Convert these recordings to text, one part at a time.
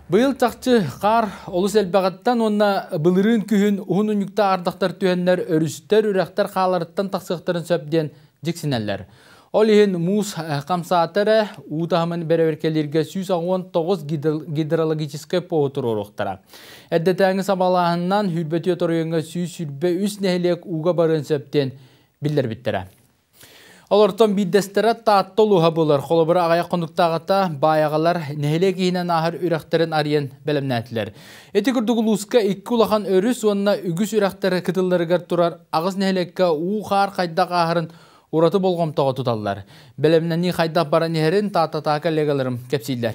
Быйыл чахчы хаар олус элбэҕиттэн уонна былырыын күһүн уһун унньуктаах ардахтар түһэннэр өрүстэр, үрэхтэр хааларыттан тахсыахтарын сөп диэн дьиксинэллэр. Ол иһин муус хамсаата эрэ уу таһымын бэрэбиэркэлииргэ 189 гидрологическай поһу туруоруохтара. Эрдэтээҥи сабалааһынынан Хүрбэтиэ оройуоҥҥа 123 нэһилиэк ууга барыан сөп диэн биллэрбиттэрэ. Олортон биирдэстэрэ Таатта улууһа буолар. Холобура, аҕыйах хонуктааҕыта баайаҕалар нэһилиэк иһинэн ааһар үрэхтэрин арыйан бэлэмнээтилэр. Ити курдук улууска икки улахан өрүс уонна үгүс үрэхтэр кытылларыгар турар аҕыс нэһилиэккэ уу-хаар хайдах ааһарын ураты болҕомтоҕо туталлар. Бэлэмнэнии хайдах баран иһэрин Тааттатаа коллегаларым кэпсииллэр.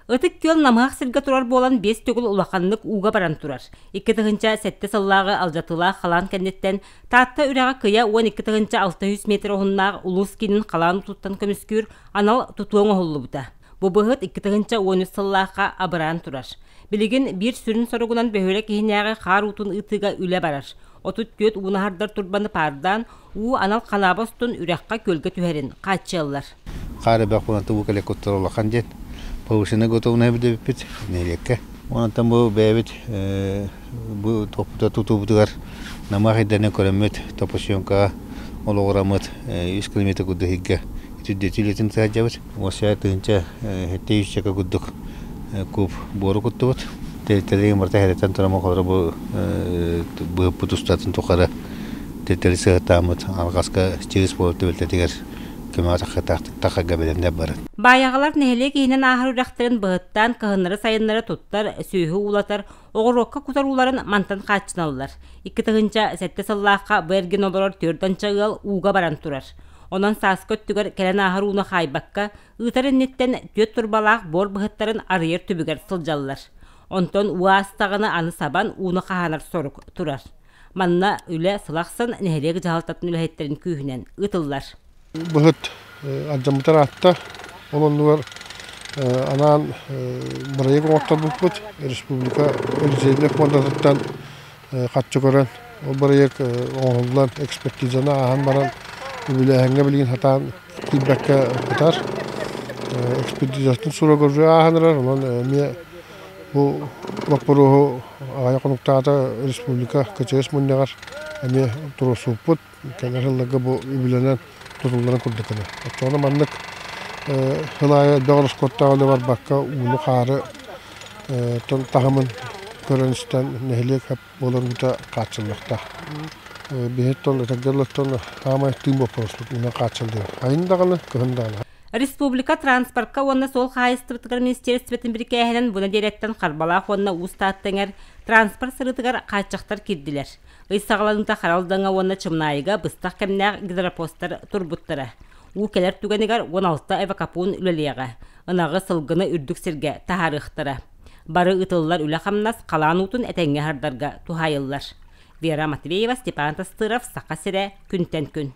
Ытык Күөл намыһах сиргэ турар буолан биэс төгүл улаханнык ууга баран турар. 2007 сыллааҕы алдьатыылаах халаан кэнниттэн Таатта үрэҕэ кыйа 12 600 метр уһуннаах улуус киинин халаан уутуттан көмүскүүр анал тутуу оҥоһуллубута. Бу быһыт 2013 сыллаахха абыраан турар. Билигин биир сүрүн соругунан бөһүөлэк иһинээҕи хаар уутун ыытыыга үлэ барар. 34 уунаһардар турбаны паардаан, уу анал ханаба устун үрэххэ күөлгэ түһэрин хааччыйаллар. Хаар элбэх буолан тубу кэлэ куттар улахан диэн повышенный готовность билбиппит нэһилиэккэ. Онтон бу бэйэбит бу топпута тутуубутугар намах ирдэнэ көрөммүт топосъемкаҕа олоҕураммыт 3 километр курдук иһиргэ итирдэтии үлэтин сылдьабыт. Уосайа тыһыынча сэттэ сүүсчэкэ курдук куб буору куттубут. Тэрилтэлэрин барыта хэрэтэн туран холоро бу быһыппыт устатын тухары тэрилтэри сыһыттааммыт алҕаска чыыс буолар түбэлтэтигэр көмөҕө тахарга бэлэмнэр бары. Баайаҕалар нэһилиэк иһинэн ааһар үрэхтэрин быһыттаан кыһыннары-сайыннары туттар, сүөһү уулатар, оҕуруокка кутар ууларын мантан хааччыналлар. 2007 сыллаахха бу эргин олорор түөрт анча ыал ууга баран турар. Онон сааскы өттүгэр кэлэн ааһар ууну хаайбакка, ыытар инниттэн түөрт турбалаах буор быһыттарын арыйар түбүгэр сылдьаллар. Онтон уу аастаҕына аны сабан ууну хаһаанар сорук турар. Манна үлэ сыл ахсын нэһилиэк дьаһалтатын үлэһиттэрин күүһүнэн ыытыллар. Быһыт алдьаммытар аатта. Ол оннугар анаан бырайыак оҥотторбуппут. Республика резервнэй фондатыттан харчы көрөн, ол бырайыак оҥоһуллан, экспертизаны ааһан баран, үбүлээһиҥҥэ билигин сатаан киирбэккэ ытар. Экспертизатын суруга уже ааһан эрэр, онон эмиэ бу боппуруоһу аҕыйах хонуктааҕыта республика КЧС мунньаҕар эмиэ туруорсубуппут. Кэлэр сылларга бу үбүлэнэн тутулларын курдук гына. Оччоҕуна маннык сыл аайы элбэх ороскуоттаах үлэ барбакка ууну-хаары таһымын көрөн-истэн нэһилиэк сөп буолар уута хааччыллыахтаах. Биһиттэн этэргэ саамай тыын боппуруоспут уунан хааччыллыы. Сайын даҕаны, кыһын даҕаны. Республика транспортка уонна суол хаһаайыстыбатыгар министиэристибэтин бирикээһинэн бу нэдиэлэттэн Харбалаах уонна Уус Таатта эҥэр транспорт сырыытыгар хааччахтар киирдилэр. Ый саҕаланыыта Харалдаҥа уонна Чымнаайыга быстах кэмнээх гидропостар турбуттара. Уу кэлэр түгэнигэр 16 эвакопуун үлэлиэҕэ. Ынаҕы, сылгыны үрдүк сиргэ таһаарыахтара. Бары ыытыллар үлэ-хамнас халаан уутун этэҥҥэ аһардарга туһаайыллар. Вера Матвеева, Степан Тастыров, Саха сирэ, күнтэн күн.